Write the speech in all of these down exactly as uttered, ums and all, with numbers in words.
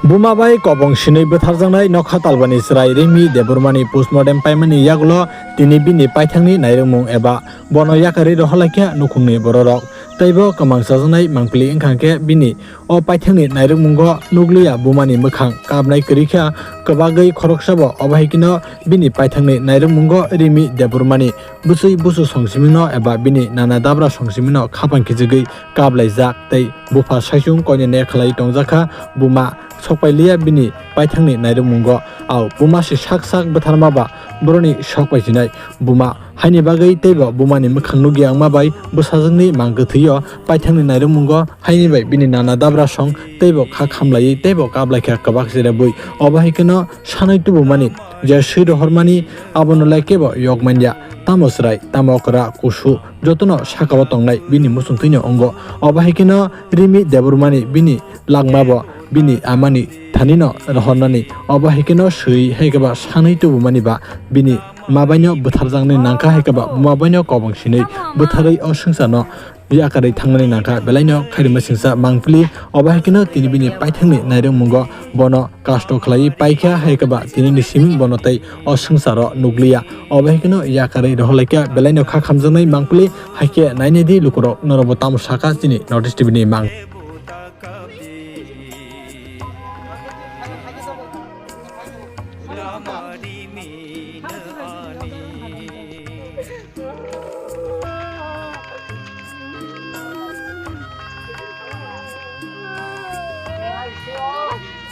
Buma bai kobong sinui bwtharjaknai nokha talbani chwrai Rimi Debbarmani postmortem paimani yagulo tini bini paithakni nairwkmung eba bono yakarwi rohorlaikha nukhungni bororok. Teibo kwmang chajaknai mangpili wngkha khe bini o paithakni nairwkmungo nukliya bumani mwkhang kapnai kwrwi kha kwbagwi khoroksabo, obo hai kheno bini paithakni nairwkmungo Rimi Debbarmani bwswi busu song simino eba bini nana dabra song simino khapang khichigwi kaplaijak tei bupha saichung koinene khlai tongjakha. Buma sokpailiya bini paithakni nairwkmungo, au buma se sak sak bwtharma ba boroni sokpaisinai. Buma haini bagwi teibo bumani mwkhang nukya wngma bai bwsajwkni mang kwthwio paithakni nairwkmungo haini bai bini nana dabra song teibo kha khamlaiwi teibo kaplaikha kwbak cherebwi. Obo hai kheno sanwi tubumani je swi rohormani abono lai kebo yok manya. Tamo chwrai, tamo okra, kusu, jotono sakao tongnai bini muchungtwino wngo. Obo hai kheno Rimi Debbarmani bini langmabo bini amani thanino rohornani. Obo hai kheno swi hai khe ba sanwi tubumani ba bini ma baino bwtharjaknai nangkha hai khe ba buma baino kobong sinwi bwtharwi o swngcharno yakarwi thangnani nangkha, belaino khairima singsa mangpili. Obo hai kheno tini bini paithakni nairwkmungo bono kasto khlaiwi paikha, hai khe ba tinini simi bono tei o swngcharo nukliya. Obo hai kheno yakarwi rohorlaikha, belaino kha khamjaknai mangpili. Hai khe nainai di lukurok, norokbo tamo sakha chini North East T V ni mang.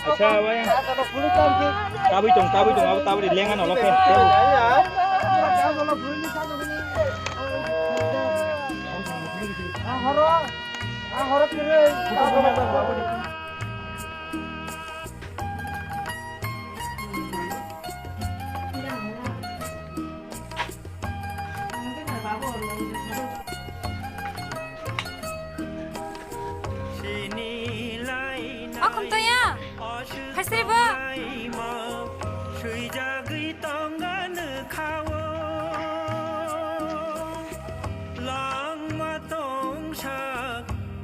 Acha, bai. Tabui tong, tabui tong, abo tabui lengan olo khe. O khumtoya, phaisri bo. Swijagwi tonga nukha o, langma tongsa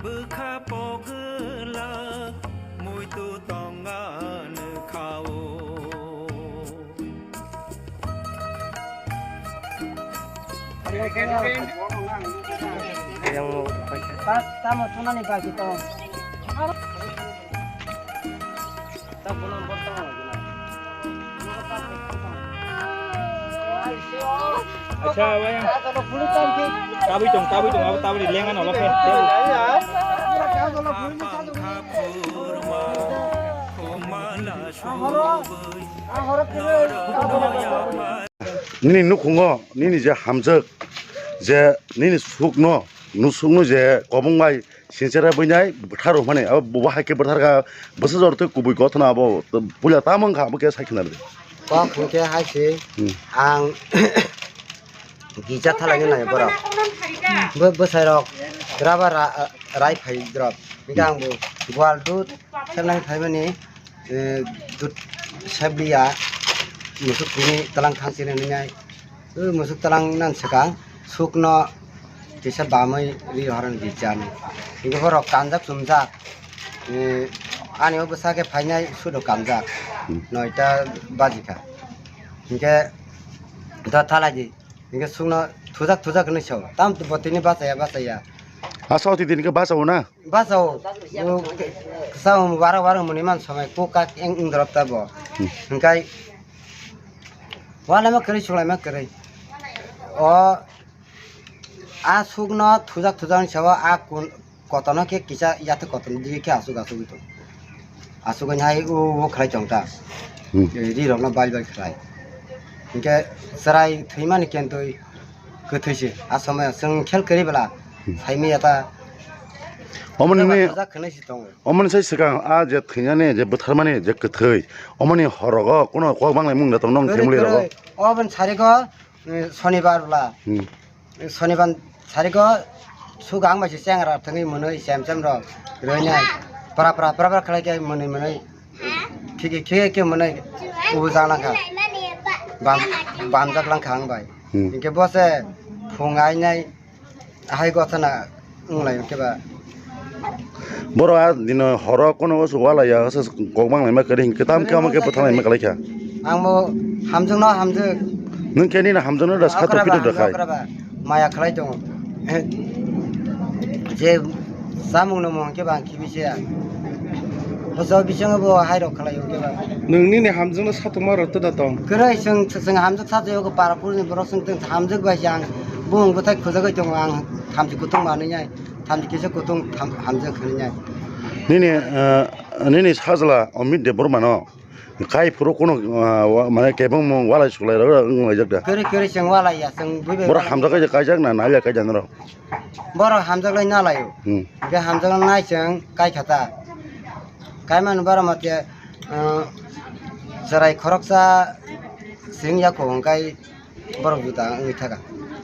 bwkha pogwlak, muitu tonga nukha o. Yang mau pakai. Ta-, tamo sunani bagi to. Acha, bai. Tabui tong, tabui tong, abo tabui lengan olo khe. Nini nukhungo nini je hamjak, je nini sukno, nusukno je kobong bai sinchera buinai bwthar rok mani, abo bo hai khe bwthar kha, bwsa jor tei kubui gothona abo puila tamo wngkha, abo khe sai khna rwdi. Kok hwnkhe hai se, hmm, ang gija thalaino nai borok. Bo bwsai rok raba ra-, rai phai drop. Hwnkhe ang bo gwal dud selnai phaimani, eh, dud sebliya musuk tini talang thang sini nai. O musuk talang nan swkang sukno kisa bamwi ri horani di jani. Hingke borok kanjak chumjak, eh, ani o bwsa khe phainai sudo kanjak, hmm, noita bajikha. Hingke do thalai di. Hingke sukno thujak thujak hinwi sao. Tam bo tini bachaya bachaya. Asa oti din khe bachao na? Bachao. O, sao wara wara muni man somai kuk kak eng wng dorop ta bo. Hmm. Hingkai Walaima kwrwi, sulaima kwrwi. O, a sukno thujak thujak ni sabo a kun-, kotorno khe kisa yathek kotorni digwi khe asuk asugwi tongo. Asugwi hai o, o khlai tong ta. Hmm. Rirokno bal bal khlai. Hinkhe chwrai thwimani kentwi kwthwi se. A somoyo chwng khel kwrwi bwla, hmm, saimanya ta. Omo nini thujak khwnwi se tongo. Omoni sai swkang a je thwinani je bwtharmani je kwthwi, omoni horogo kuno kok banglaimung da tong nong family rogo? Kwrwi, kwrwi. Oboni sarigo, eh, sonibar bwla. Hmm. Sonibar sarigo sugang bai se chengra thwngwi mwnwi chem chem rok rwinai pra pra pra pra khlai khe mwnwi mwnwi khiki khiki khe mwnwi ubu jak langkha. Bam, bamjak langkha ang bai. Hmm. Hinkhe bo se phung ainai. Hai gotha na wng lai khe ba. Borok a dino horo kono usu wala ya, usu kok mang lai ma kari, hinkhe tam khe amo khe bwtha lai ma kalai kha. Ang bo hamjwk no hamjwk. Nwng khe nini hamjwk no da satok Okra ba, pito da khai. Okra ba. Maya khlai tongo. Je samung no mung khe ba ang khibi se ya. Bo jo bisingo bo hai rok khlai o khe ba. Nwng nini hamjwk no satok ma rok to da tong. Kwrwi chwng, chwng hamjwk sa jayo para puri ni borok chwng tong hamjwk bai se ang bung bwthai khujagwi tongo ang thamchi kutung manwi nai. Thamchi kisa kutung tham-, hamjwk hwnwi nai. Nini, ah, nini sajla Amit Debbarma no kai phuru kuno, ah, wa-, mane kebeng mung walai suklai rok wng laijak da. Kwrwi kwrwi chwng walai ya, chwng bui bai Borok walai. Hamjak kaijak, kaijak na nai ya kaijak norok. Borok hamjak lai na lai o. Hmm. Hwnkhe hamjak nai chwng kai kha ta. Kai mani borok mate, ah, chwrai khoroksa sing ya ko hwnkhe borok juda wngwi thaka.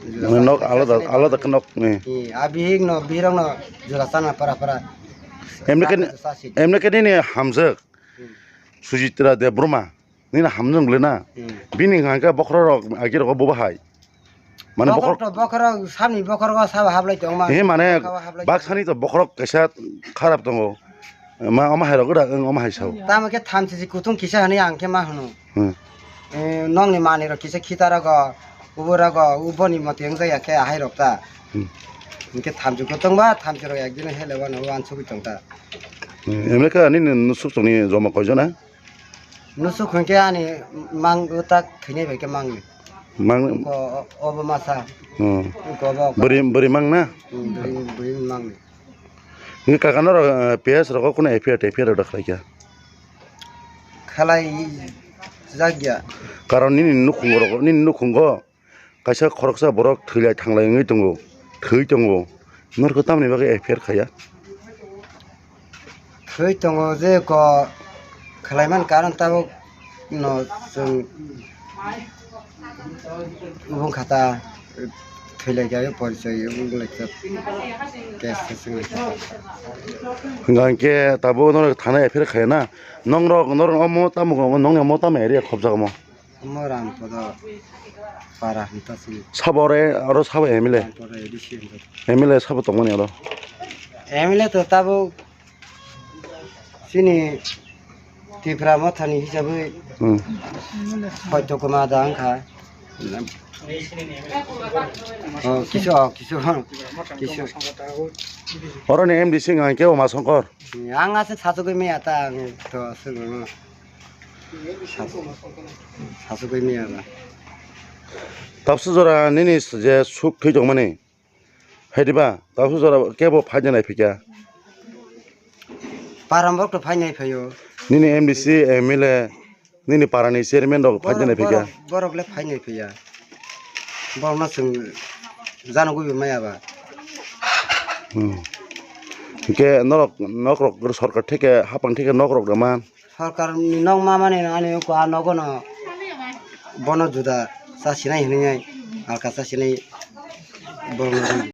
Juda Mane nok sa-, alada, sa-, alada khe nok ni. Hmm, a bihik no, bihirok no juda sana para para. Emne khe, Sa-, sa-, si. Emne khe nini hamjak. Hmm. Sujitra Debbarma, nini hamjwk le na? Hmm. Bini hwnkha khe bokhorok rok agi rogo bo bahai. Mane bokhorok bokhorok to bokhorok samni bokhorok sabo hablai tong ma. He mane Sabo hablai tong. Baksani to bokhorok kaisa kharap tongo. Ma omo hai rok da wng omo hai sao. Tamo khe thamchi kutung kisa hwnwi ang khe ma hwno. Hmm. Eh, nokni manwi rok kisa khita rogo, ubo rogo, uboni mote wng jaya khe ahai rok ta. Hmm. Hwnkhe thamchi kutung ba thamchi rok ekdin hele wano wansugwi tong ta. Hmm. Emne khe ani nusuk tongni joma koijona? Nusuk hwnkhe ani mang utak thwinai bai khe mangni. Mang Ko obo masa. Hmm. Ko obo. Bwrwi, bwrwi mang na? Hmm, bwrwi, bwrwi mangni. Ngi kaka norok, eh, P S rogo kuno F I R, T F I R rok khlai kha? Khalai jak ya. Karon nini nukhung rok, nini nukhungo kaisa khoroksa borok thwilai thanglai wngwi tongo, thwi tongo. Norokho tamoni bagwi F I R khaiya? Thwi tongo je ko khlaiman karon tabuk no chwng ubung khata thwilaikha porichoi ubung laikha case se chwng. Hwnkha hwnkhe tabuk norok thana F I R khaiya na? Nongrok, norok omo tamo, nongni omo tamo area khopjak omo? Omo Rampodo para hinta sini. Sabo ore, oro sabo M L A? Rampodo A D C hinta. M L A sabo tongmani oro? M L A to tabuk chini Tipra Mothani hisabwi Hmm. Hoito Kumar da wngkha. Oh, kisu, oh, kisu, kisu. Oroni M D C wngkha khe Uma Songkor. Ang aswk sachugwi maya ta, ang to aswk. Sasugwi maya ba. Tabsu jora nini je suk thwi tongmani. Hai diba? Tabsu jora kebo phaina nai phikya. Param bok to phaina phaio. Nini M D C, M L A, nini parani chairman rok phaina nai phikya. Borok, borok le phaina phaiya. Borok no chwng jano gwi maya ba. Hmm. Hwnkhe norok, nokrok sorkar theke, hapang theke nokrok rwma. Sorkar ni nok ma mani ani ko a nogo no bono juda cha sinai hinwi alka cha sinai bono.